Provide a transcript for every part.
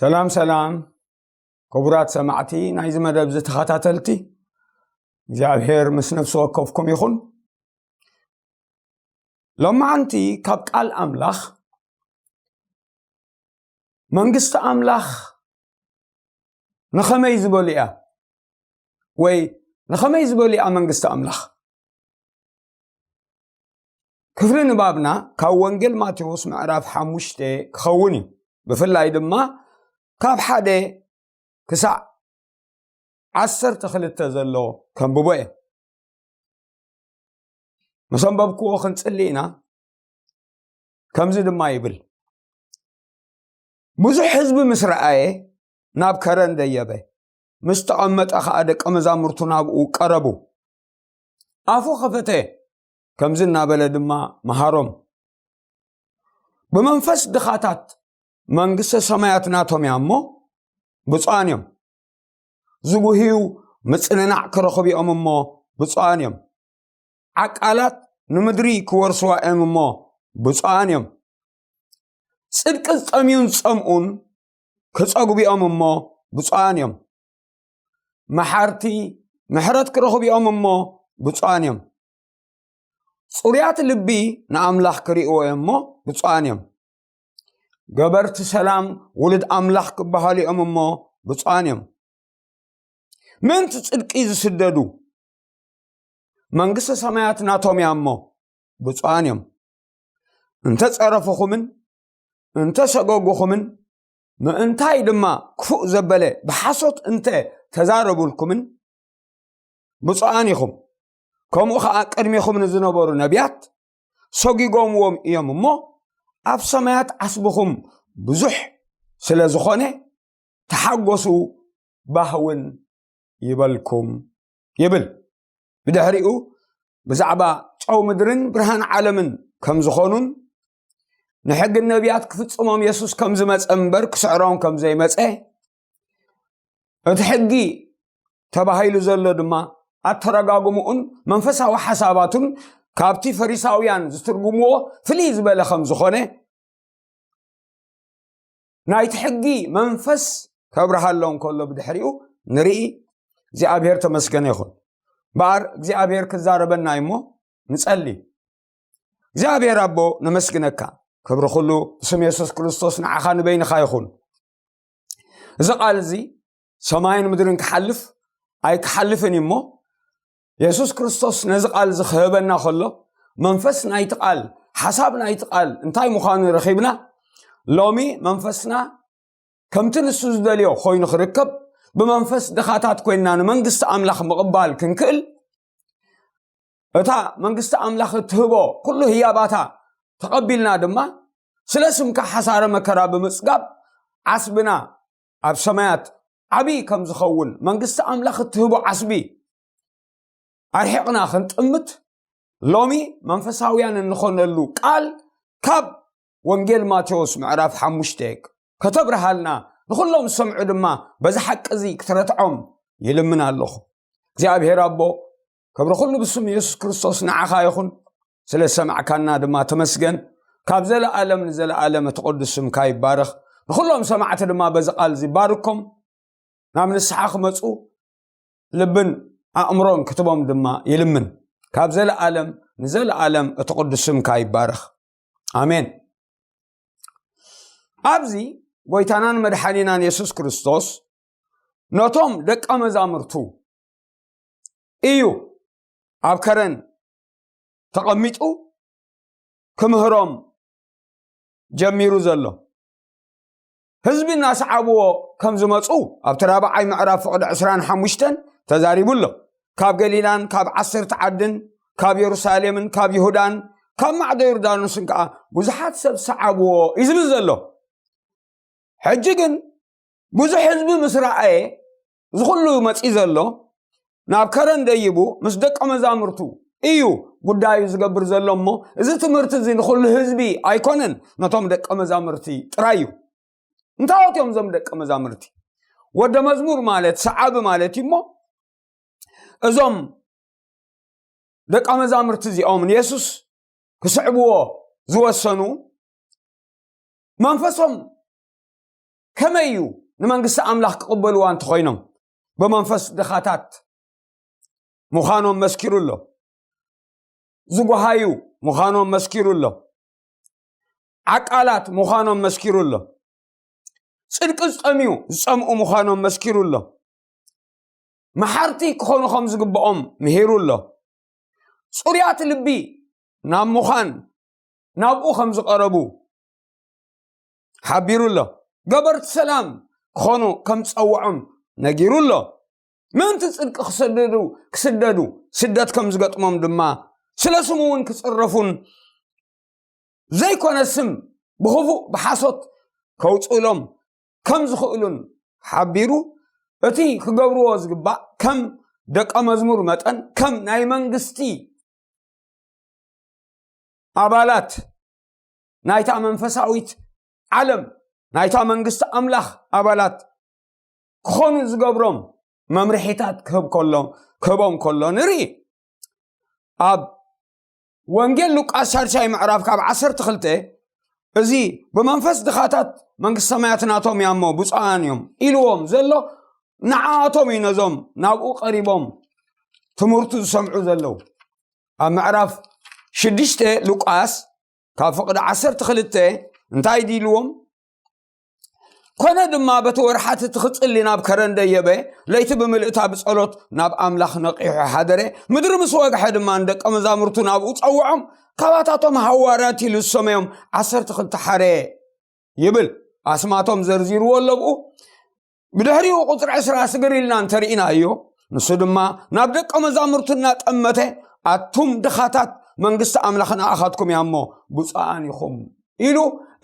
ሰላም ሰላም፣ ክቡራት ሰማዕቲ ናይዚ መደብ ዝተኸታተልቲ፣ እግዚኣብሔር ምስ ነፍሲ ወከፍኩም ይኹን። ሎማዓንቲ ካብ ቃል ኣምላኽ፣ መንግስቲ ኣምላኽ ንኸመይ ዝበሉ እያ? ወይ ንኸመይ ዝበሉ እያ መንግስቲ ኣምላኽ? ክፍሊ ንባብና ካብ ወንጌል ማቴዎስ ምዕራፍ ሓሙሽተ ክኸውን እዩ። ብፍላይ ድማ ካብ ሓደ ክሳዕ ዓሰርተ ክልተ ዘሎ ከንብቦ እየ። ምስ ኣንበብክዎ ክንጽሊ ኢና። ከምዚ ድማ ይብል፣ ብዙሕ ህዝቢ ምስ ረኣየ ናብ ከረን ደየበ። ምስ ተቐመጠ ኸኣ ደቀ መዛሙርቱ ናብኡ ቀረቡ። ኣፉ ኸፈተ፣ ከምዚ እናበለ ድማ መሃሮም። ብመንፈስ ድኻታት መንግስተ ሰማያት ናቶም እያ እሞ ብፁዓን እዮም። ዝጉህዩ ምጽንናዕ ክረኽቡ እዮም እሞ ብፁዓን እዮም። ዓቃላት ንምድሪ ክወርስዋ እዮም እሞ ብፁዓን እዮም። ጽድቂ ዝጠምዩን ዝጸምኡን ክጸግቡ እዮም እሞ ብፁዓን እዮም። መሓርቲ ምሕረት ክረኽቡ እዮም እሞ ብፁዓን እዮም። ጽሩያት ልቢ ንኣምላኽ ክርእይዎ እዮም እሞ ብፁዓን እዮም። ገበርቲ ሰላም ውሉድ ኣምላኽ ክበሃሉ እዮም እሞ ብፁዓን እዮም። ምእንቲ ጽድቂ ዝስደዱ መንግስተ ሰማያት ናቶም እያ እሞ ብፁዓን እዮም። እንተ ጸረፍኹምን እንተ ሰጎጉኹምን ምእንታይ ድማ ክፉእ ዘበለ ብሓሶት እንተ ተዛረቡልኩምን ብፁዓን ኢኹም። ከምኡ ኸኣ ቅድሜኹም ንዝነበሩ ነቢያት ሰጒጎምዎም እዮም እሞ ኣብ ሰማያት ዓስብኹም ብዙሕ ስለ ዝኾነ ተሓጎሱ፣ ባህውን ይበልኩም ይብል። ብድሕሪኡ ብዛዕባ ጨው ምድርን ብርሃን ዓለምን ከም ዝኾኑን ንሕግን ነቢያት ክፍጽሞም የሱስ ከም ዝመጸ እምበር ክስዕሮም ከም ዘይመጸ፣ እቲ ሕጊ ተባሂሉ ዘሎ ድማ ኣተረጋጉምኡን መንፈሳዊ ሓሳባቱን ካብቲ ፈሪሳውያን ዝትርጉምዎ ፍልይ ዝበለ ከም ዝኾነ፣ ናይቲ ሕጊ መንፈስ ከብርሃሎም ከሎ ብድሕሪኡ ንርኢ። እግዚኣብሔር ተመስገነ ይኹን። እምበኣር እግዚኣብሔር ክዛረበና እዩ እሞ ንጸሊ። እግዚኣብሔር ኣቦ ነመስግነካ። ክብሪ ኩሉ ብስም የሱስ ክርስቶስ ንዓኻ ንበይንኻ ይኹን። እዚ ቃል እዚ ሰማይን ምድርን ክሓልፍ ኣይክሓልፍን እዩ እሞ የሱስ ክርስቶስ ነዚ ቃል እዚ ክህበና ከሎ መንፈስ ናይቲ ቃል፣ ሓሳብ ናይቲ ቃል እንታይ ምዃኑ ረኺብና። ሎሚ መንፈስና ከምቲ ንሱ ዝደልዮ ኮይኑ ክርከብ፣ ብመንፈስ ድኻታት ኮይንና ንመንግስቲ ኣምላኽ ምቕባል ክንክእል፣ እታ መንግስቲ ኣምላኽ እትህቦ ኩሉ ህያባታ ተቐቢልና ድማ ስለ ስምካ ሓሳረ መከራ ብምጽጋብ ዓስብና ኣብ ሰማያት ዓብዪ ከም ዝኸውን መንግስቲ ኣምላኽ እትህቦ ዓስቢ ኣርሒቕና ክንጥምት ሎሚ መንፈሳውያን እንኾነሉ ቃል ካብ ወንጌል ማቴዎስ ምዕራፍ ሓሙሽተ ከተብርሃልና፣ ንኹሎም ዝሰምዑ ድማ በዚ ሓቂ እዚ ክትረትዖም ይልምን ኣለኹ። እግዚኣብሔር ኣቦ፣ ክብሪ ኩሉ ብስም የሱስ ክርስቶስ ንዓኻ ይኹን። ስለ ዝሰማዕካና ድማ ተመስገን። ካብ ዘለኣለም ንዘለኣለም እቲ ቅዱስ ስምካ ይባረኽ። ንኹሎም ሰማዕቲ ድማ በዚ ቃል እዚ ባርኮም፣ ናብ ንስሓ ክመጹ ልብን ኣእምሮን ክትቦም ድማ ይልምን። ካብ ዘለኣለም ንዘለኣለም እቲ ቅዱስ ስምካ ይባረኽ። ኣሜን። ኣብዚ ጎይታናን መድሓኒናን የሱስ ክርስቶስ ነቶም ደቀ መዛሙርቱ እዩ ኣብ ከረን ተቐሚጡ ክምህሮም ጀሚሩ ዘሎ። ህዝቢ እናሰዓብዎ ከም ዝመፁ ኣብቲ ራብዓይ ምዕራፍ ፍቕዲ ዕስራን ሓሙሽተን ተዛሪቡ ኣሎ። ካብ ገሊላን ካብ ዓሰርተ ዓድን ካብ የሩሳሌምን ካብ ይሁዳን ካብ ማዕዶ ዮርዳኖስን ከዓ ብዙሓት ሰብ ሰዓብዎ እዩ ዝብል ዘሎ። ሕጂ ግን ብዙሕ ህዝቢ ምስ ረኣየ፣ እዚ ኩሉ መፂ ዘሎ ናብ ከረን ደይቡ ምስ ደቀ መዛሙርቱ እዩ ጉዳዩ ዝገብር ዘሎ እሞ፣ እዚ ትምህርቲ እዚ ንኹሉ ህዝቢ ኣይኮነን፣ ነቶም ደቀ መዛሙርቲ ጥራይ እዩ። እንታዎት እዮም እዞም ደቀ መዛሙርቲ? ወደ መዝሙር ማለት ሰዓቢ ማለት እዩ እሞ፣ እዞም ደቀ መዛሙርቲ እዚኦም ንየሱስ ክስዕብዎ ዝወሰኑ መንፈሶም ከመይ እዩ ንመንግስቲ ኣምላኽ ክቕበልዋ እንተኾይኖም? ብመንፈስ ድኻታት ምዃኖም መስኪሩ ኣሎ። ዝጓሃዩ ምዃኖም መስኪሩ ኣሎ። ዓቃላት ምዃኖም መስኪሩ ኣሎ። ጽድቂ ዝጠምዩ ዝጸምኡ ምዃኖም መስኪሩ ኣሎ። መሓርቲ ክኾኑ ከም ዝግብኦም ምሂሩ ኣሎ። ጽሩያት ልቢ ናብ ምዃን ናብኡ ከም ዝቐረቡ ሓቢሩ ኣሎ። ገበርቲ ሰላም ክኾኑ ከም ዝጸውዖም ነጊሩ ኣሎ። ምእንቲ ጽድቂ ክሰደዱ ክስደዱ ስደት ከም ዝገጥሞም ድማ ስለ ስሙ እውን ክጽረፉን ዘይኮነ ስም ብኽፉእ ብሓሶት ከውፅእሎም ከም ዝኽእሉን ሓቢሩ፣ እቲ ክገብርዎ ዝግባእ ከም ደቀ መዝሙር መጠን ከም ናይ መንግስቲ ኣባላት ናይታ መንፈሳዊት ዓለም ናይታ መንግስቲ ኣምላኽ ኣባላት ክኾኑ ዝገብሮም መምርሒታት ክህብ ከሎ ክህቦም ከሎ ንርኢ። ኣብ ወንጌል ሉቃስ ሻድሻይ ምዕራፍ ካብ ዓሰርተ ክልተ፣ እዚ ብመንፈስ ድኻታት መንግስቲ ሰማያት ናቶም እያ እሞ ብፁዓን እዮም ኢልዎም ዘሎ ንዓኣቶም እዩ። ነዞም ናብኡ ቀሪቦም ትምህርቱ ዝሰምዑ ዘለዉ። ኣብ ምዕራፍ ሽዱሽተ ሉቃስ ካብ ፍቕዲ ዓሰርተ ክልተ እንታይ ድልዎም? ኮነ ድማ በቲ ወርሓት እቲ ክጽሊ ናብ ከረን ደየበ። ለይቲ ብምልእታ ብጸሎት ናብ ኣምላኽ ነቒሑ ሓደረ። ምድሪ ምስ ወግሐ ድማ ንደቀ መዛሙርቱ ናብኡ ጸውዖም። ካባታቶም ሃዋርያት ኢሉ ዝሰመዮም ዓሰርተ ክልተ ሓረ ይብል። ኣስማቶም ዘርዚርዎ ኣለብኡ። ብድሕሪኡ ቁጽሪ ዕስራ ስግር ኢልና እንተርኢናዮ፣ ንሱ ድማ ናብ ደቀ መዛሙርቱ እናጠመተ፣ ኣቱም ድኻታት መንግስቲ ኣምላኽ ንኣኻትኩም እያ እሞ ብፁዓን ኢኹም ኢሉ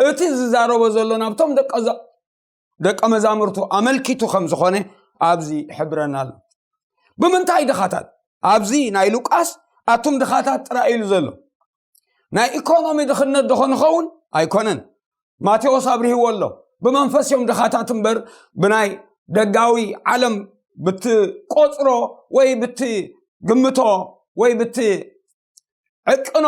እቲ ዝዛረቦ ዘሎ ናብቶም ደቀ ዘ- ደቀ መዛሙርቱ ኣመልኪቱ ከም ዝኾነ ኣብዚ ይሕብረና ኣሎ። ብምንታይ ድኻታት? ኣብዚ ናይ ሉቃስ ኣቱም ድኻታት ጥራይ ኢሉ ዘሎ ናይ ኢኮኖሚ ድኽነት ዶ ንኸውን? ኣይኮነን። ማቴዎስ ኣብርሂዎ ኣሎ። ብመንፈስ እዮም ድኻታት እምበር ብናይ ደጋዊ ዓለም ብትቆጽሮ ወይ ብትግምቶ ወይ ብትዕቅኖ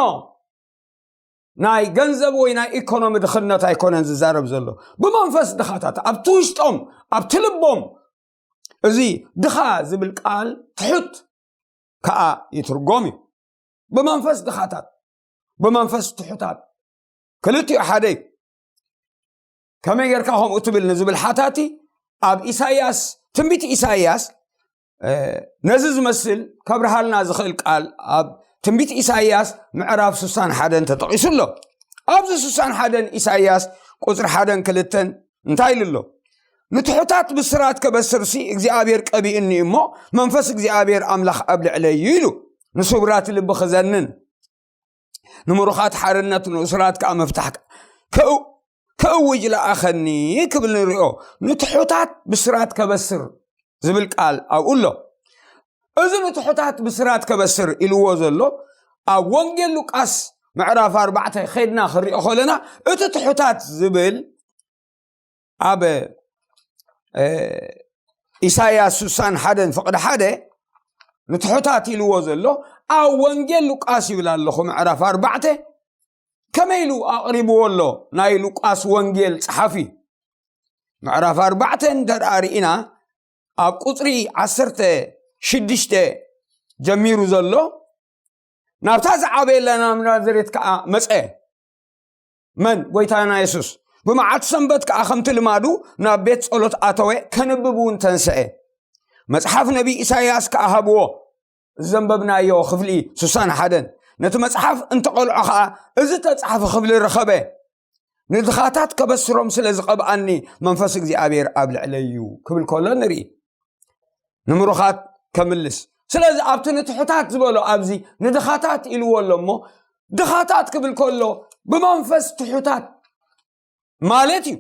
ናይ ገንዘብ ወይ ናይ ኢኮኖሚ ድኽነት ኣይኮነን ዝዛረብ ዘሎ። ብመንፈስ ድኻታት ኣብቲ ውሽጦም ኣብቲ ልቦም። እዚ ድኻ ዝብል ቃል ትሑት ከዓ ይትርጎም እዩ። ብመንፈስ ድኻታት ብመንፈስ ትሑታት ክልቲኡ ሓደ እዩ። ከመይ ጌርካ ከምኡ ትብል ንዝብል ሓታቲ ኣብ ኢሳይያስ ትንቢት ኢሳይያስ ነዚ ዝመስል ከብርሃልና ዝኽእል ቃል ኣብ ትንቢት ኢሳይያስ ምዕራፍ ስሳን ሓደን ተጠቒሱ ኣሎ። ኣብዚ ስሳን ሓደን ኢሳይያስ ቁፅሪ ሓደን ክልተን እንታይ ኢሉ ኣሎ? ንትሑታት ብስራት ከበስርሲ እግዚኣብሔር ቀቢእኒ እሞ መንፈስ እግዚኣብሔር ኣምላኽ ኣብ ልዕለይ እዩ ኢሉ። ንስውራት ልቢ ክዘንን ንምሩኻት ሓርነት ንእሱራት ከዓ መፍታሕ ከእውጅ ለኣኸኒ ክብል ንሪኦ። ንትሑታት ብስራት ከበስር ዝብል ቃል ኣብኡ ኣሎ። እዚ ንትሑታት ብስራት ከበስር ኢልዎ ዘሎ ኣብ ወንጌል ሉቃስ ምዕራፍ ኣርባዕተ ከድና ክንሪኦ ከለና እቲ ትሑታት ዝብል ኣብ ኢሳያስ ስሳን ሓደን ፍቕዲ ሓደ ንትሑታት ኢልዎ ዘሎ ኣብ ወንጌል ሉቃስ ይብል ኣለኹ ምዕራፍ ኣርባዕተ። ከመይ ኢሉ ኣቕሪብዎ ኣሎ ናይ ሉቃስ ወንጌል ጸሓፊ? ምዕራፍ ኣርባዕተ እንተ ደኣ ርኢና ኣብ ቁጽሪ ዓሰርተ ሽዱሽተ ጀሚሩ ዘሎ ናብታ ዝዓበየላ ናብ ናዝሬት ከኣ መጸ። መን? ጎይታና የሱስ። ብመዓልቲ ሰንበት ከኣ ከምቲ ልማዱ ናብ ቤት ጸሎት ኣተወ፣ ከንብብ እውን ተንስአ። መጽሓፍ ነቢይ ኢሳይያስ ከኣ ሃብዎ። ዘንበብናዮ ክፍሊ ስሳን ሓደን ነቲ መጽሓፍ እንተቐልዖ ኸኣ እዚ ተጻሕፈ ክፍሊ ረኸበ። ንድኻታት ከበስሮም ስለ ዝቐብኣኒ መንፈስ እግዚኣብሔር ኣብ ልዕለይ እዩ ክብል ከሎ ንርኢ። ንምሩኻት ከምልስ። ስለዚ ኣብቲ ንትሑታት ዝበሎ ኣብዚ ንድኻታት ኢልዎ ኣሎ እሞ ድኻታት ክብል ከሎ ብመንፈስ ትሑታት ማለት እዩ።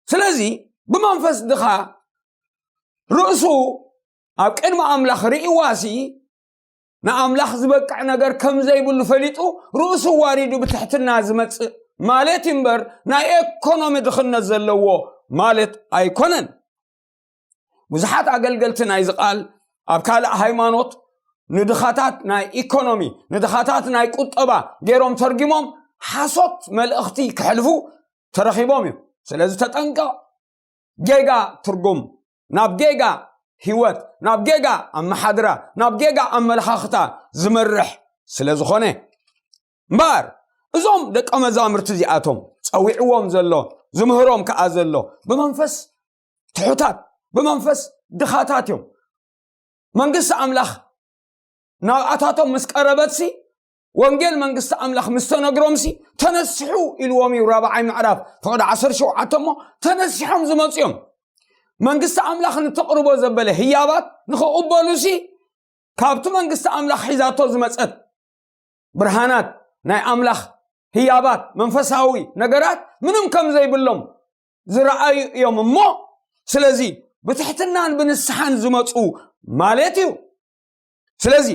ስለዚ ብመንፈስ ድኻ ርእሱ ኣብ ቅድሚ ኣምላኽ ርእዋሲ ንኣምላኽ ዝበቅዕ ነገር ከም ዘይብሉ ፈሊጡ ርእሱ ዋሪዱ ብትሕትና ዝመጽእ ማለት እዩ እምበር ናይ ኤኮኖሚ ድኽነት ዘለዎ ማለት ኣይኮነን። ብዙሓት ኣገልገልቲ ናይዚ ቃል ኣብ ካልእ ሃይማኖት ንድኻታት ናይ ኢኮኖሚ ንድኻታት ናይ ቁጠባ ገይሮም ተርጊሞም ሓሶት መልእኽቲ ክሕልፉ ተረኺቦም እዮም። ስለዚ ተጠንቀቕ። ጌጋ ትርጉም፣ ናብ ጌጋ ህይወት፣ ናብ ጌጋ ኣመሓድራ፣ ናብ ጌጋ ኣመለኻኽታ ዝመርሕ ስለ ዝኾነ እምበኣር፣ እዞም ደቀ መዛሙርቲ እዚኣቶም ጸዊዕዎም ዘሎ፣ ዝምህሮም ከኣ ዘሎ፣ ብመንፈስ ትሑታት፣ ብመንፈስ ድኻታት እዮም። መንግስቲ ኣምላኽ ናብኣታቶም ምስ ቀረበትሲ፣ ወንጌል መንግስቲ ኣምላኽ ምስ ተነግሮምሲ፣ ተነስሑ ኢልዎም እዩ። ራብዓይ ምዕራፍ ፍቕዲ ዓሰርተ ሸውዓተ እሞ፣ ተነሲሖም ዝመፁ እዮም። መንግስቲ ኣምላኽ ንተቕርቦ ዘበለ ህያባት ንኽቕበሉሲ፣ ካብቲ መንግስቲ ኣምላኽ ሒዛቶ ዝመፀት ብርሃናት ናይ ኣምላኽ ህያባት መንፈሳዊ ነገራት ምንም ከም ዘይብሎም ዝረኣዩ እዮም እሞ፣ ስለዚ ብትሕትናን ብንስሓን ዝመፁ ማለት እዩ። ስለዚ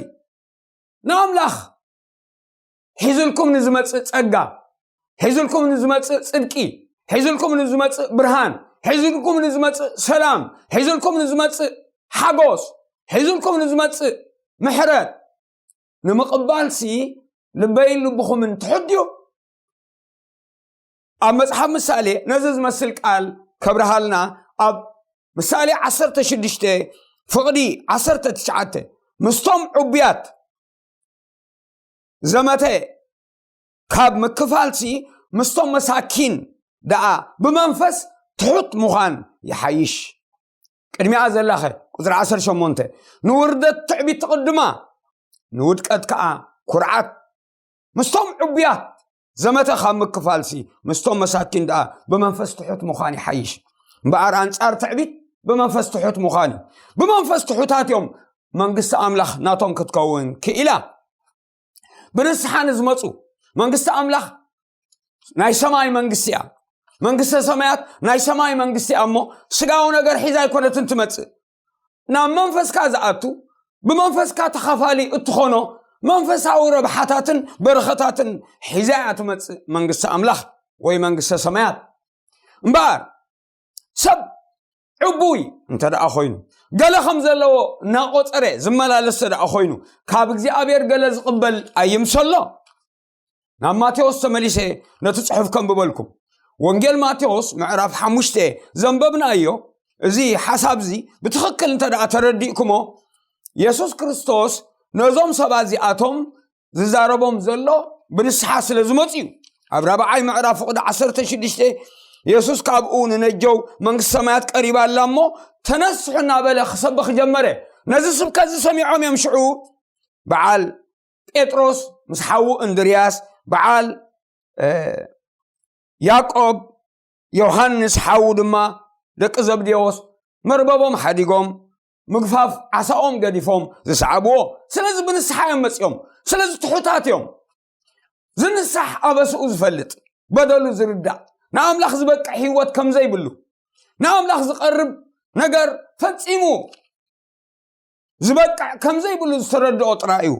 ንኣምላኽ ሒዝልኩም ንዝመፅእ ጸጋ፣ ሒዝልኩም ንዝመፅእ ጽድቂ፣ ሒዝልኩም ንዝመፅእ ብርሃን፣ ሒዝልኩም ንዝመፅእ ሰላም፣ ሒዝልኩም ንዝመፅእ ሓጎስ፣ ሒዝልኩም ንዝመፅእ ምሕረት ንምቕባልሲ ልበይን ልብኹምን ትሑት ድዩ? ኣብ መጽሓፍ ምሳሌ ነዚ ዝመስል ቃል ከብርሃልና ኣብ ምሳሌ ዓሰርተ ሽዱሽተ ፍቕዲ ዓሰርተ ትሽዓተ፣ ምስቶም ዕቡያት ዘመተ ካብ ምክፋልሲ ምስቶም መሳኪን ደኣ ብመንፈስ ትሑት ምዃን ይሓይሽ። ቅድሚኣ ዘላኸ ቁጽሪ ዓሰርተ ሸሞንተ፣ ንውርደት ትዕቢት ትቕድማ፣ ንውድቀት ከኣ ኩርዓት። ምስቶም ዕቡያት ዘመተ ካብ ምክፋልሲ ምስቶም መሳኪን ደኣ ብመንፈስ ትሑት ምዃን ይሓይሽ። እምበኣር ኣንጻር ትዕቢት ብመንፈስ ትሑት ምዃን እዩ። ብመንፈስ ትሑታት እዮም መንግስቲ ኣምላኽ ናቶም ክትከውን ክኢላ። ብንስሓ ንዝመፁ መንግስቲ ኣምላኽ ናይ ሰማይ መንግስቲ እያ። መንግስተ ሰማያት ናይ ሰማይ መንግስቲ እያ እሞ ስጋዊ ነገር ሒዛ ኣይኮነትን ትመፅእ። ናብ መንፈስካ ዝኣቱ ብመንፈስካ ተኻፋሊ እትኾኖ መንፈሳዊ ረብሓታትን በረኸታትን ሒዛ እያ ትመፅእ መንግስቲ ኣምላኽ ወይ መንግስተ ሰማያት። እምበኣር ሰብ ዕቡይ እንተ ደኣ ኮይኑ፣ ገለ ከም ዘለዎ እናቆጸረ ዝመላለስ እንተ ደኣ ኮይኑ፣ ካብ እግዚኣብሔር ገለ ዝቕበል ኣይምሰሎ። ናብ ማቴዎስ ተመሊሰ ነቲ ጽሑፍ ከንብበልኩም። ወንጌል ማቴዎስ ምዕራፍ ሓሙሽተ ዘንበብናዮ፣ እዚ ሓሳብ እዚ ብትኽክል እንተ ደኣ ተረዲእኩሞ፣ የሱስ ክርስቶስ ነዞም ሰባት እዚኣቶም ዝዛረቦም ዘሎ ብንስሓ ስለ ዝመፁ እዩ። ኣብ ራብዓይ ምዕራፍ ፍቕዲ ዓሰርተ ሽዱሽተ፣ የሱስ ካብኡ ንነጀው መንግስቲ ሰማያት ቀሪባ ኣላ እሞ ተነስሑ እናበለ ክሰብኽ ጀመረ። ነዚ ስብከት እዚ ሰሚዖም እዮም ሽዑ በዓል ጴጥሮስ ምስ ሓዉ እንድርያስ፣ በዓል ያዕቆብ፣ ዮሃንስ ሓዉ ድማ ደቂ ዘብዴዎስ መርበቦም ሓዲጎም ምግፋፍ ዓሳኦም ገዲፎም ዝሰዓብዎ። ስለዚ ብንስሓ እዮም መጺኦም። ስለዚ ትሑታት እዮም። ዝንሳሕ ኣበስኡ ዝፈልጥ፣ በደሉ ዝርዳእ፣ ንኣምላኽ ዝበቅዕ ህይወት ከም ዘይብሉ፣ ንኣምላኽ ዝቐርብ ነገር ፈጺሙ ዝበቅዕ ከም ዘይብሉ ዝተረድኦ ጥራይ እዩ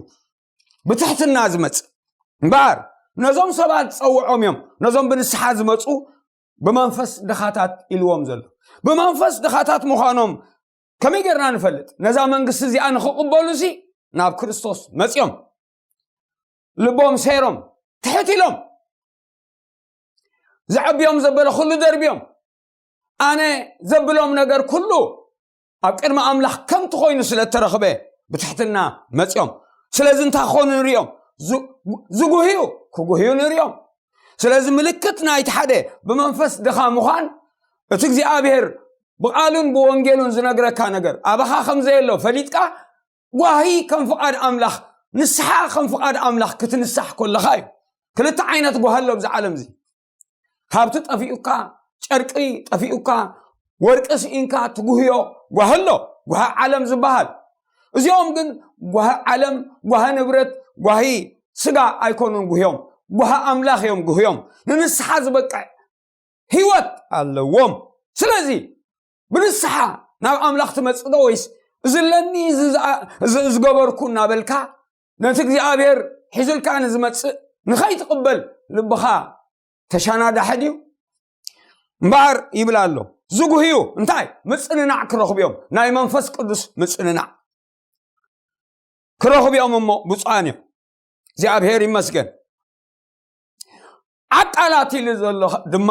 ብትሕትና ዝመጽእ። እምበኣር ነዞም ሰባት ዝጸውዖም እዮም። ነዞም ብንስሓ ዝመጹ ብመንፈስ ድኻታት ኢልዎም ዘሎ። ብመንፈስ ድኻታት ምዃኖም ከመይ ጌርና ንፈልጥ? ነዛ መንግስቲ እዚኣ ንኽቕበሉሲ ናብ ክርስቶስ መጺኦም። ልቦም ሰይሮም፣ ትሕት ኢሎም፣ ዘዕብዮም ዘበለ ኩሉ ደርብዮም፣ ኣነ ዘብሎም ነገር ኩሉ ኣብ ቅድሚ ኣምላኽ ከምቲ ኮይኑ ስለ እተረኽበ ብትሕትና መጺኦም። ስለዚ እንታይ ክኾኑ ንሪኦም? ዝ-፣ ዝጉህዩ ክጉህዩ ንሪኦም። ስለዚ ምልክት ናይቲ ሓደ ብመንፈስ ድኻ ምዃን፣ እቲ እግዚኣብሔር ብቓሉን ብወንጌሉን ዝነግረካ ነገር ኣባኻ ከም ዘየሎ ፈሊጥካ፣ ጓሂ ከም ፍቓድ ኣምላኽ፣ ንስሓ ከም ፍቓድ ኣምላኽ ክትንሳሕ ከለኻ እዩ። ክልተ ዓይነት ጓሂ ኣሎ ኣብዚ ዓለም እዚ። ሃብቲ ጠፊኡካ፣ ጨርቂ ጠፊኡካ፣ ወርቂ ስኢንካ ትጉህዮ ጓሂ ኣሎ፣ ጓሂ ዓለም ዝበሃል። እዚኦም ግን ጓሂ ዓለም፣ ጓሂ ንብረት፣ ጓሂ ስጋ ኣይኮኑን ጉህዮም፣ ጓሂ ኣምላኽ እዮም ጉህዮም። ንንስሓ ዝበቅዕ ህይወት ኣለዎም። ስለዚ ብንስሓ ናብ ኣምላኽ ትመጽእ ዶ ወይስ እዚ ኣለኒ፣ እዚ ዝኣ-፣ እዚ ዝገበርኩ እናበልካ ነቲ እግዚኣብሔር ሒዙልካ ንዝመጽእ ንኸይትቕበል ልብኻ ተሻናዳሒ ድዩ? እምበኣር ይብል ኣሎ፣ ዝጉህዩ እንታይ? ምጽንናዕ ክረኽቡ እዮም። ናይ መንፈስ ቅዱስ ምጽንናዕ ክረኽቡ እዮም እሞ ብፁዓን እዮም። እግዚኣብሔር ይመስገን። ዓቃላት ኢሉ ዘሎ ድማ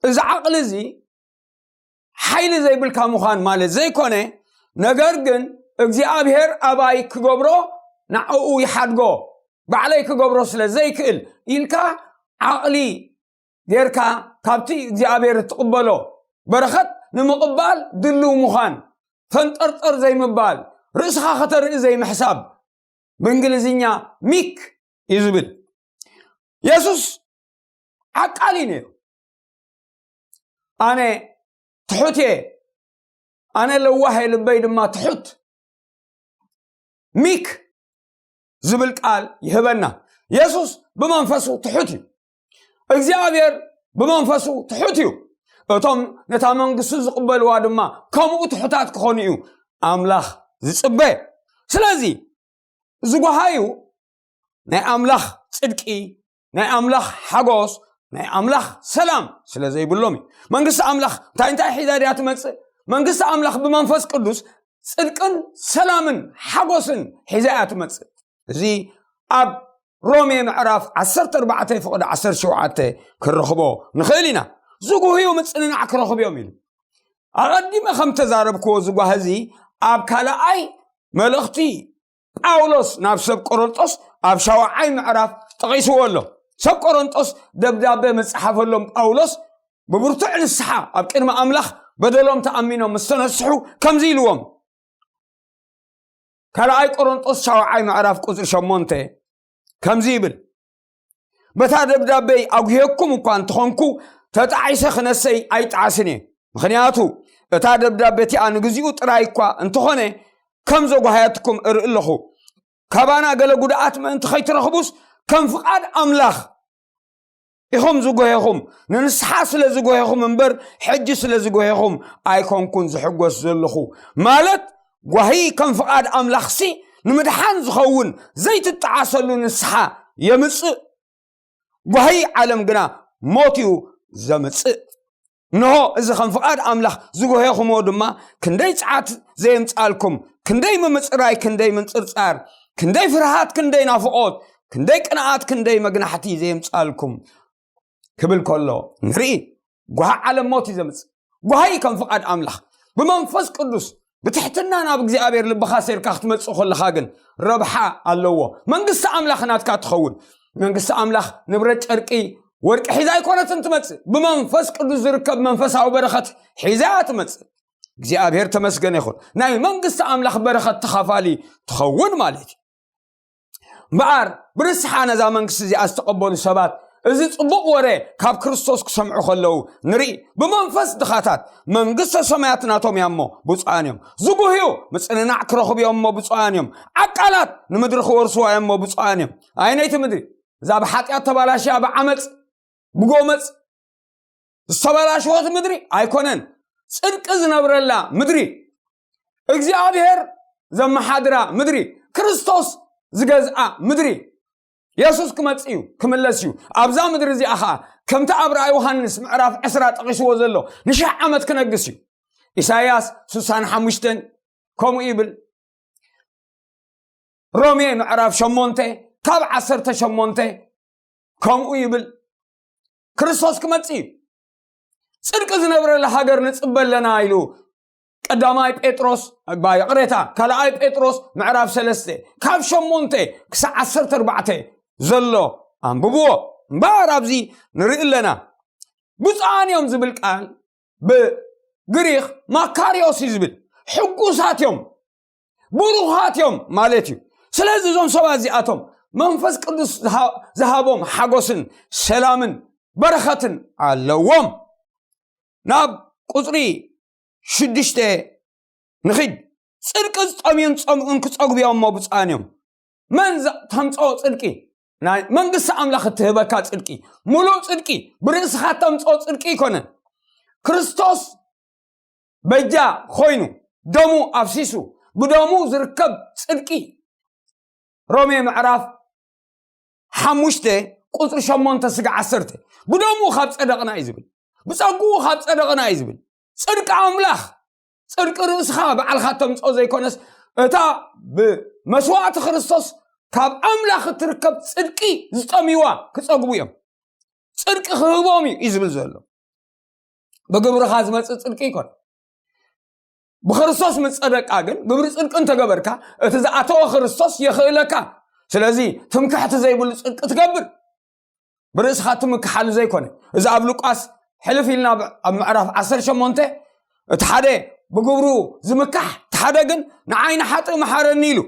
እዚ ዓቕሊ እዚ ሓይሊ ዘይብልካ ምዃን ማለት ዘይኮነ፣ ነገር ግን እግዚኣብሔር ኣባይ ክገብሮ ንዕኡ ይሓድጎ፣ ባዕለይ ክገብሮ ስለ ዘይክእል ኢልካ ዓቕሊ ጌርካ ካብቲ እግዚኣብሔር እትቕበሎ በረኸት ንምቕባል ድልው ምዃን፣ ፈንጠርጠር ዘይምባል፣ ርእስኻ ከተርኢ ዘይምሕሳብ፣ ብእንግሊዝኛ ሚክ እዩ ዝብል። የሱስ ዓቃሊ ነይሩ። ኣነ ትሑት እየ፣ ኣነ ለዋህ እየ፣ ልበይ ድማ ትሑት። ሚክ ዝብል ቃል ይህበና። የሱስ ብመንፈሱ ትሑት እዩ። እግዚኣብሔር ብመንፈሱ ትሑት እዩ። እቶም ነታ መንግስቱ ዝቕበልዋ ድማ ከምኡ ትሑታት ክኾኑ እዩ ኣምላኽ ዝጽበ። ስለዚ ዝጓሃዩ ናይ ኣምላኽ ጽድቂ፣ ናይ ኣምላኽ ሓጎስ፣ ናይ ኣምላኽ ሰላም ስለ ዘይብሎም እዩ። መንግስቲ ኣምላኽ እንታይ እንታይ ሒዛ ድያ ትመጽእ? መንግስቲ ኣምላኽ ብመንፈስ ቅዱስ ጽድቅን ሰላምን ሓጎስን ሒዛ እያ ትመጽእ። እዚ ኣብ ሮሜ ምዕራፍ ዓሰርተ ኣርባዕተ ፍቕዲ ዓሰርተ ሸውዓተ ክንረኽቦ ንኽእል ኢና። ዝጉህዩ ምጽንናዕ ክረኽቡ እዮም ኢሉ። ኣቐዲመ ከም ተዛረብክዎ ዝጓህ እዚ ኣብ ካልኣይ መልእኽቲ ጳውሎስ ናብ ሰብ ቆሮንጦስ ኣብ ሻውዓይ ምዕራፍ ጠቒስዎ ኣሎ። ሰብ ቆሮንጦስ ደብዳቤ መጽሓፈሎም ጳውሎስ ብብርቱዕ ንስሓ ኣብ ቅድሚ ኣምላኽ በደሎም ተኣሚኖም ምስ ተነስሑ ከምዚ ኢልዎም። ካልኣይ ቆሮንጦስ ሻውዓይ ምዕራፍ ቁጽሪ ሸሞንተ ከምዚ ይብል፣ በታ ደብዳቤይ ኣጉህየኩም እኳ እንተኾንኩ ተጣዒሰ ክነሰይ ኣይጣዓስን እየ። ምኽንያቱ እታ ደብዳቤ እቲኣ ንግዚኡ ጥራይ እኳ እንተኾነ ከም ዘጓህያትኩም እርኢ ኣለኹ። ካባና ገለ ጉድኣት ምእንቲ ኸይትረኽቡስ ከም ፍቓድ ኣምላኽ ኢኹም ዝጎሄኹም፣ ንንስሓ ስለ ዝጎሄኹም እምበር ሕጂ ስለ ዝጎሄኹም ኣይኮንኩን ዝሕጎስ ዘለኹ። ማለት ጓሂ ከም ፍቓድ ኣምላኽሲ ንምድሓን ዝኸውን ዘይትጠዓሰሉ ንስሓ የምጽእ። ጓሂ ዓለም ግና ሞት እዩ ዘምጽእ። እንሆ እዚ ከም ፍቓድ ኣምላኽ ዝጎሄኹምዎ ድማ ክንደይ ጽዓት ዘየምጻልኩም፣ ክንደይ ምምጽራይ፣ ክንደይ ምንጽርጻር፣ ክንደይ ፍርሃት፣ ክንደይ ናፍቖት፣ ክንደይ ቅንኣት፣ ክንደይ መግናሕቲ ዘየምጻልኩም ክብል ከሎ ንርኢ። ጓሂ ዓለም ሞት እዩ ዘምጽእ። ጓሂ ከም ፍቓድ ኣምላኽ ብመንፈስ ቅዱስ ብትሕትና ናብ እግዚኣብሔር ልብኻ ሴርካ ክትመጽእ ከለኻ ግን ረብሓ ኣለዎ። መንግስቲ ኣምላኽ ናትካ ትኸውን። መንግስቲ ኣምላኽ ንብረት ጨርቂ ወርቂ ሒዛ ኣይኮነትን ትመጽእ። ብመንፈስ ቅዱስ ዝርከብ መንፈሳዊ በረኸት ሒዛ እያ ትመጽእ። እግዚኣብሔር ተመስገነ ይኹን። ናይ መንግስቲ ኣምላኽ በረኸት ተኻፋሊ ትኸውን ማለት እዩ። እምበኣር ብንስሓ ነዛ መንግስቲ እዚኣ ዝተቐበሉ ሰባት እዚ ጽቡቕ ወረ ካብ ክርስቶስ ክሰምዑ ከለዉ ንርኢ። ብመንፈስ ድኻታት መንግስተ ሰማያት ናቶም እያ እሞ ብፁዓን እዮም። ዝጉህዩ ምጽንናዕ ክረኽቡ እዮም እሞ ብፁዓን እዮም። ዓቃላት ንምድሪ ክወርስዋ እዮም እሞ ብፁዓን እዮም። ኣይነይቲ ምድሪ እዛ ብሓጢኣት ተባላሽያ ብዓመፅ ብጎመፅ ዝተበላሸወት ምድሪ ኣይኮነን። ጽድቂ ዝነብረላ ምድሪ፣ እግዚኣብሔር ዘመሓድራ ምድሪ፣ ክርስቶስ ዝገዝኣ ምድሪ። የሱስ ክመጽእ እዩ፣ ክምለስ እዩ። ኣብዛ ምድሪ እዚኣ ኸዓ ከምቲ ኣብ ራእይ ዮሃንስ ምዕራፍ ዕስራ ጠቒስዎ ዘሎ ንሽሕ ዓመት ክነግስ እዩ። ኢሳይያስ ስሳን ሓሙሽተን ከምኡ ይብል። ሮሜ ምዕራፍ ሸሞንተ ካብ ዓሰርተ ሸሞንተ ከምኡ ይብል። ክርስቶስ ክመጽእ እዩ። ጽድቂ ዝነብረላ ሃገር ንጽበ ኣለና ኢሉ ቀዳማይ ጴጥሮስ፣ ባ-፣ ይቕሬታ፣ ካልኣይ ጴጥሮስ ምዕራፍ ሰለስተ ካብ ሸሞንተ ክሳዕ ዓሰርተ ኣርባዕተ ዘሎ ኣንብብዎ። እምበኣር ኣብዚ ንርኢ ኣለና። ብፁዓን እዮም ዝብል ቃል ብግሪኽ ማካሪዮስ እዩ ዝብል። ሕጉሳት እዮም፣ ብሩኻት እዮም ማለት እዩ። ስለዚ እዞም ሰባት እዚኣቶም መንፈስ ቅዱስ ዝሃ-፣ ዝሃቦም ሓጎስን ሰላምን በረኸትን ኣለዎም። ናብ ቁጽሪ ሽዱሽተ ንኺድ። ጽድቂ ዝጠምዩን ዝጸምኡን ክጸግቡ እዮም እሞ ብፁዓን እዮም። መን ዘ-፣ ተምጽኦ ጽድቂ? ናይ መንግስቲ ኣምላኽ እትህበካ ጽድቂ፣ ምሉእ ጽድቂ፣ ብርእስኻ ተምጽኦ ጽድቂ ኣይኮነን። ክርስቶስ በጃ ኮይኑ፣ ደሙ ኣፍሲሱ፣ ብደሙ ዝርከብ ጽድቂ። ሮሜ ምዕራፍ ሓሙሽተ ቁጽሪ ሸሞንተ ስጋ ዓሰርተ። ብደሙ ካብ ጸደቕና እዩ ዝብል። ብጸግኡ ካብ ጸደቕና እዩ ዝብል። ጽድቂ ኣምላኽ፣ ጽድቂ ርእስኻ ባዕልኻ ተምጽኦ ዘይኮነስ፣ እታ ብመስዋእቲ ክርስቶስ ካብ ኣምላኽ እትርከብ ጽድቂ ዝጠምይዋ ክጸግቡ እዮም። ጽድቂ ክህቦም እዩ፣ እዩ ዝብል ዘሎ። ብግብርኻ ዝመጽእ ጽድቂ ይኮን። ብክርስቶስ ምስ ጸደቅካ ግን፣ ግብሪ ጽድቂ እንተገበርካ፣ እቲ ዝኣተወ ክርስቶስ የኽእለካ። ስለዚ ትምክሕቲ ዘይብሉ ጽድቂ ትገብር፣ ብርእስኻ ትምክሓሉ ዘይኮነ። እዚ ኣብ ሉቃስ ሕልፍ ኢልና ኣብ ምዕራፍ ዓሰርተ ሸሞንተ፣ እቲ ሓደ ብግብሩ ዝምካሕ፣ እቲ ሓደ ግን ንዓይ ንሓጥእ መሓረኒ ኢሉ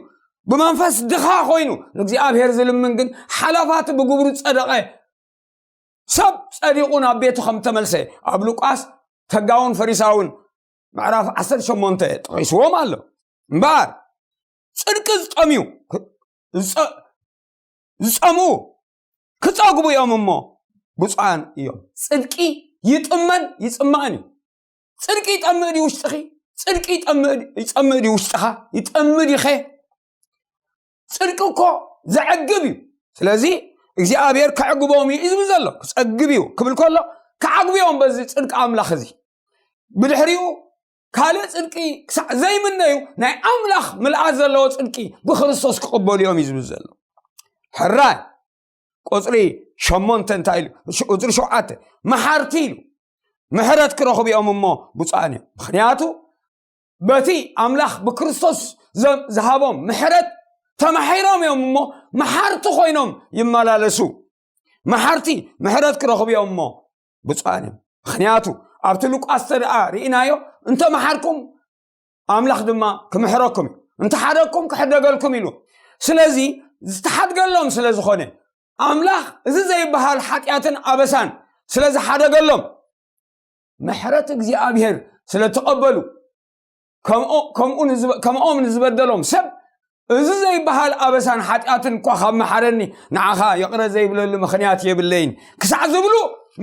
ብመንፈስ ድኻ ኮይኑ ንእግዚኣብሔር ዝልምን ግን ሓላፋቲ ብግብሩ ጸደቐ። ሰብ ጸዲቑ ናብ ቤቱ ከም ተመልሰ ኣብ ሉቃስ ተጋውን ፈሪሳውን ምዕራፍ ዓሰርተ ሸሞንተ ጠቒስዎም ኣሎ። እምበኣር ጽድቂ ዝጠምዩ፣ ዝጸ-፣ ዝጸምኡ ክጸግቡ እዮም እሞ ብፁዓን እዮም። ጽድቂ ይጥመን ይጽማእን እዩ። ጽድቂ ይጠምእ ድዩ ውሽጥኺ? ጽድቂ ይጠምእ፣ ይጸምእ ድዩ ውሽጥኻ? ይጠምእ ዲኸ? ጽድቂ እኮ ዘዕግብ እዩ። ስለዚ እግዚኣብሔር ከዕግቦም እዩ ዝብል ዘሎ። ክጸግብ እዩ ክብል ከሎ፣ ከዓግብዮም በዚ ጽድቂ ኣምላኽ እዚ። ብድሕሪኡ ካልእ ጽድቂ ክሳዕ ዘይምነዩ፣ ናይ ኣምላኽ ምልኣት ዘለዎ ጽድቂ ብክርስቶስ ክቕበሉ እዮም እዩ ዝብል ዘሎ። ሕራይ ቁጽሪ ሸሞንተ እንታይ ኢሉ? ቁጽሪ ሸውዓተ፣ መሓርቲ ኢሉ። ምሕረት ክረኽቡ እዮም እሞ ብፁዓን እዮም። ምኽንያቱ በቲ ኣምላኽ ብክርስቶስ ዘ-፣ ዝሃቦም ምሕረት ተማሒሮም እዮም እሞ መሓርቲ ኮይኖም ይመላለሱ። መሓርቲ ምሕረት ክረኽቡ እዮም እሞ ብፁዓን እዮም። ምኽንያቱ ኣብቲ ሉቃስ ተደኣ ርኢናዮ፣ እንተ መሓርኩም ኣምላኽ ድማ ክምሕረኩም እዩ፣ እንተ ሓደግኩም ክሕደገልኩም ኢሉ። ስለዚ ዝተሓድገሎም ስለ ዝኾነ፣ ኣምላኽ እዚ ዘይበሃል ሓጢኣትን ኣበሳን ስለ ዝሓደገሎም፣ ምሕረት እግዚኣብሔር ስለ ተቐበሉ፣ ከምኡ፣ ከምኡ ንዝበ-፣ ከምኦም ንዝበደሎም ሰብ እዚ ዘይበሃል ኣበሳን ሓጢኣትን እኳ ካብ መሓረኒ፣ ንዓኻ ይቕረ ዘይብለሉ ምኽንያት የብለይን ክሳዕ ዝብሉ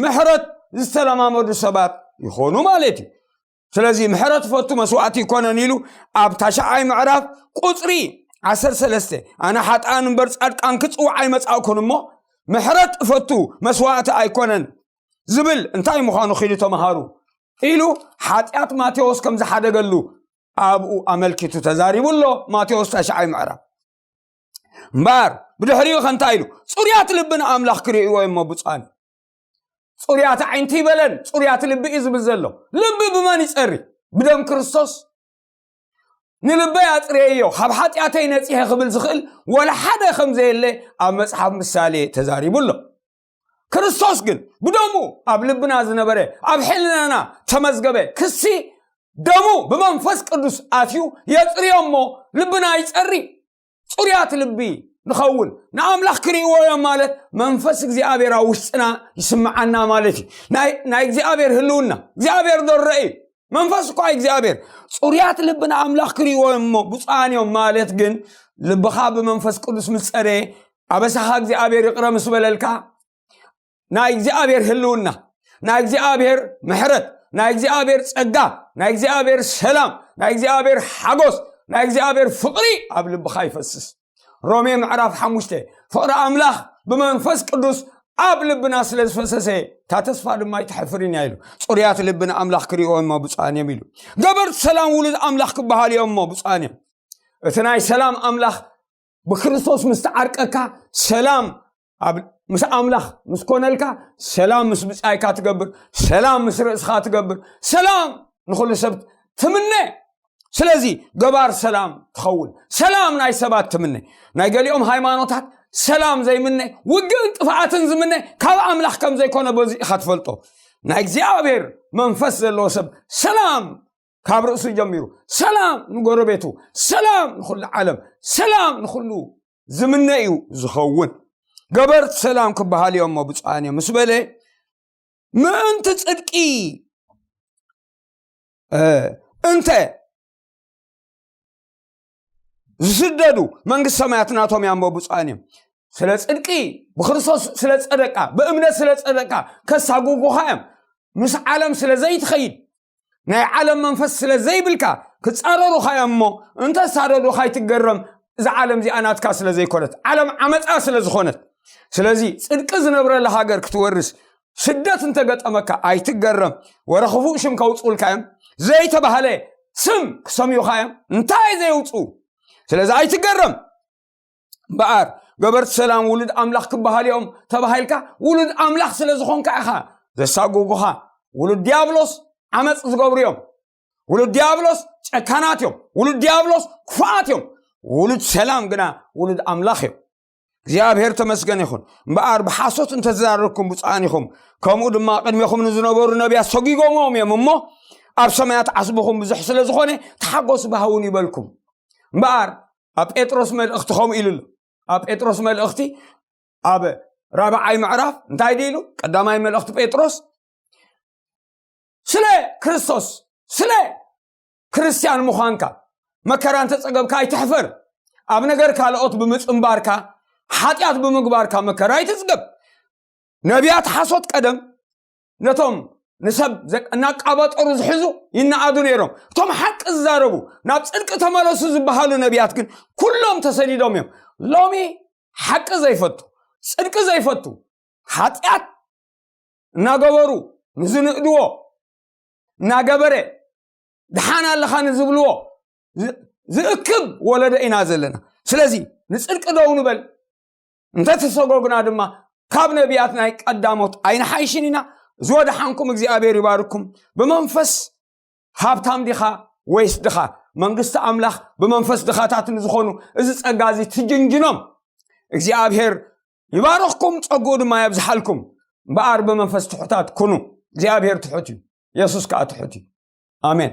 ምሕረት ዝተለማመዱ ሰባት ይኾኑ ማለት እዩ። ስለዚ ምሕረት ፈቱ መስዋዕቲ ይኮነን ኢሉ ኣብ ታሽዓይ ምዕራፍ ቁጽሪ ዓሰርተ ሰለስተ፣ ኣነ ሓጥኣን እምበር ጻድቃን ክጽውዕ ኣይመጻእኩን እሞ፣ ምሕረት እፈቱ መስዋዕቲ ኣይኮነን ዝብል እንታይ ምዃኑ ኺዱ ተምሃሩ ኢሉ ሓጢኣት ማቴዎስ ከም ዝሓደገሉ ኣብኡ ኣመልኪቱ ተዛሪቡ ኣሎ። ማቴዎስ ታሽዓይ ምዕራፍ። እምበኣር ብድሕሪኡ ከ እንታይ ኢሉ? ጽሩያት ልቢ ንኣምላኽ ክርእይዎ እሞ ብፁዓን። ጽሩያት ኣዒንቲ ይበለን፣ ጽሩያት ልቢ እዩ ዝብል ዘሎ። ልቢ ብመን ይጸሪ? ብደም ክርስቶስ። ንልበይ ኣጽርየዮ፣ ካብ ሓጢኣተይ ነጺሐ ክብል ዝኽእል ወላ ሓደ ከም ዘየለ ኣብ መጽሓፍ ምሳሌ ተዛሪቡ ኣሎ። ክርስቶስ ግን ብደሙ ኣብ ልብና ዝነበረ፣ ኣብ ሕልናና ተመዝገበ ክሲ ደሙ ብመንፈስ ቅዱስ ኣትዩ የጽርዮ እሞ ልብና ይጸሪ። ጽሩያት ልቢ ንኸውን። ንኣምላኽ ክርእይዎ እዮም ማለት መንፈስ እግዚኣብሔር ኣብ ውሽጥና ይስምዓና ማለት እዩ። ናይ፣ ናይ እግዚኣብሔር ህልውና፣ እግዚኣብሔር ዶ ረኢ? መንፈስ እኳ እግዚኣብሔር። ጽሩያት ልቢ ንኣምላኽ ክርእይዎ እዮም እሞ ብፁዓን እዮም ማለት ግን፣ ልብኻ ብመንፈስ ቅዱስ ምስ ጸረየ፣ ኣበሳኻ እግዚኣብሔር ይቕረ ምስ በለልካ፣ ናይ እግዚኣብሔር ህልውና፣ ናይ እግዚኣብሔር ምሕረት፣ ናይ እግዚኣብሔር ጸጋ፣ ናይ እግዚኣብሔር ሰላም፣ ናይ እግዚኣብሔር ሓጎስ፣ ናይ እግዚኣብሔር ፍቕሪ ኣብ ልብኻ ይፈስስ። ሮሜ ምዕራፍ ሓሙሽተ፣ ፍቕሪ ኣምላኽ ብመንፈስ ቅዱስ ኣብ ልብና ስለ ዝፈሰሰ፣ እታ ተስፋ ድማ ኣይትሐፍርን እያ ኢሉ። ጽሩያት ልቢ ንኣምላኽ ክርእይዎ እሞ ብፁዓን እዮም ኢሉ። ገበርቲ ሰላም ውሉድ ኣምላኽ ክበሃሉ እዮም እሞ ብፁዓን እዮም። እቲ ናይ ሰላም ኣምላኽ ብክርስቶስ ምስ ተዓርቀካ፣ ሰላም ኣብ፣ ምስ ኣምላኽ ምስ ኮነልካ፣ ሰላም ምስ ብጻይካ ትገብር፣ ሰላም ምስ ርእስኻ ትገብር፣ ሰላም ንኹሉ ሰብ ትምነ። ስለዚ ገባር ሰላም ትኸውን፣ ሰላም ናይ ሰባት ትምነ። ናይ ገሊኦም ሃይማኖታት ሰላም ዘይምነ፣ ውግእን ጥፍኣትን ዝምነ ካብ ኣምላኽ ከም ዘይኮነ በዚ ኢኻ ትፈልጦ። ናይ እግዚኣብሔር መንፈስ ዘለዎ ሰብ ሰላም ካብ ርእሱ ጀሚሩ፣ ሰላም ንጎረቤቱ፣ ሰላም ንኹሉ ዓለም፣ ሰላም ንኹሉ ዝምነ እዩ ዝኸውን። ገበርቲ ሰላም ክበሃል እዮም እሞ ብፁዓን እዮም ምስ በለ፣ ምእንቲ ጽድቂ፣ እ፣ እንተ ዝስደዱ መንግስቲ ሰማያት ናቶም እያ እሞ ብፁዓን እዮም። ስለ ጽድቂ ብክርስቶስ ስለ ጸደቃ፣ ብእምነት ስለ ጸደቃ ከሳጉጉኻ እዮም። ምስ ዓለም ስለ ዘይትኸይድ፣ ናይ ዓለም መንፈስ ስለ ዘይብልካ ክጻረሩኻ እዮም እሞ፣ እንተሳደዱኻ ኣይትገረም። እዛ ዓለም እዚኣ ናትካ ስለ ዘይኮነት፣ ዓለም ዓመጻ ስለ ዝኾነት። ስለዚ ጽድቂ ዝነብረላ ሃገር ክትወርስ ስደት እንተገጠመካ ኣይትገረም። ወረ ክፉእ ሽም ከውጽኡልካ እዮም ዘይተባህለ ስም ክሰምዩኻ እዮም። እንታይ ዘየውጽኡ? ስለዚ ኣይትገረም። እምበኣር ገበርቲ ሰላም ውሉድ ኣምላኽ ክበሃል እዮም ተባሂልካ፣ ውሉድ ኣምላኽ ስለ ዝኾንካ ኢኻ ዘሳጉጉኻ። ውሉድ ዲያብሎስ ዓመፅ ዝገብሩ እዮም። ውሉድ ዲያብሎስ ጨካናት እዮም። ውሉድ ዲያብሎስ ክፉኣት እዮም። ውሉድ ሰላም ግና ውሉድ ኣምላኽ እዮም። እግዚኣብሔር ተመስገን ይኹን። እምበኣር ብሓሶት እንተተዛረብኩም ብፁዓን ኢኹም፣ ከምኡ ድማ ቅድሜኹም ንዝነበሩ ነቢያት ሰጒጎምዎም እዮም እሞ፣ ኣብ ሰማያት ዓስብኹም ብዙሕ ስለ ዝኾነ፣ ተሓጎስ ባህውን ይበልኩም። እምበኣር ኣብ ጴጥሮስ መልእኽቲ ከምኡ ኢሉ ኣሎ። ኣብ ጴጥሮስ መልእኽቲ ኣብ ራብዓይ ምዕራፍ እንታይ ኢሉ? ቀዳማይ መልእኽቲ ጴጥሮስ ስለ ክርስቶስ፣ ስለ ክርስቲያን ምዃንካ መከራ እንተጸገብካ ኣይትሕፈር። ኣብ ነገር ካልኦት ብምጽንባርካ፣ ሓጢኣት ብምግባርካ መከራ ኣይትጽገብ። ነቢያት ሓሶት ቀደም ነቶም ንሰብ ዘ- እናቃበጠሩ ዝሕዙ ይነኣዱ ነይሮም። እቶም ሓቂ ዝዛረቡ፣ ናብ ጽድቂ ተመለሱ ዝበሃሉ ነቢያት ግን ኩሎም ተሰዲዶም እዮም። ሎሚ ሓቂ ዘይፈቱ፣ ጽድቂ ዘይፈቱ፣ ሓጢኣት እናገበሩ ንዝንእድዎ እናገበረ ድሓን ኣለኻ ንዝብልዎ ዝ- ዝእክብ ወለዶ ኢና ዘለና። ስለዚ ንጽድቂ ደው ንበል። እንተተሰጎግና ድማ ካብ ነቢያት ናይ ቀዳሞት ኣይንሓይሽን ኢና። ዝወደሓንኩም እግዚኣብሔር ይባርኩም። ብመንፈስ ሃብታም ዲኻ ወይስ ድኻ? መንግስቲ ኣምላኽ ብመንፈስ ድኻታት ንዝኾኑ እዚ ጸጋ እዚ ትጅንጅኖም። እግዚኣብሔር ይባርኽኩም፣ ጸግኡ ድማ የብዝሓልኩም። እምበኣር ብመንፈስ ትሑታት ኩኑ። እግዚኣብሔር ትሑት እዩ፣ የሱስ ከኣ ትሑት እዩ። ኣሜን።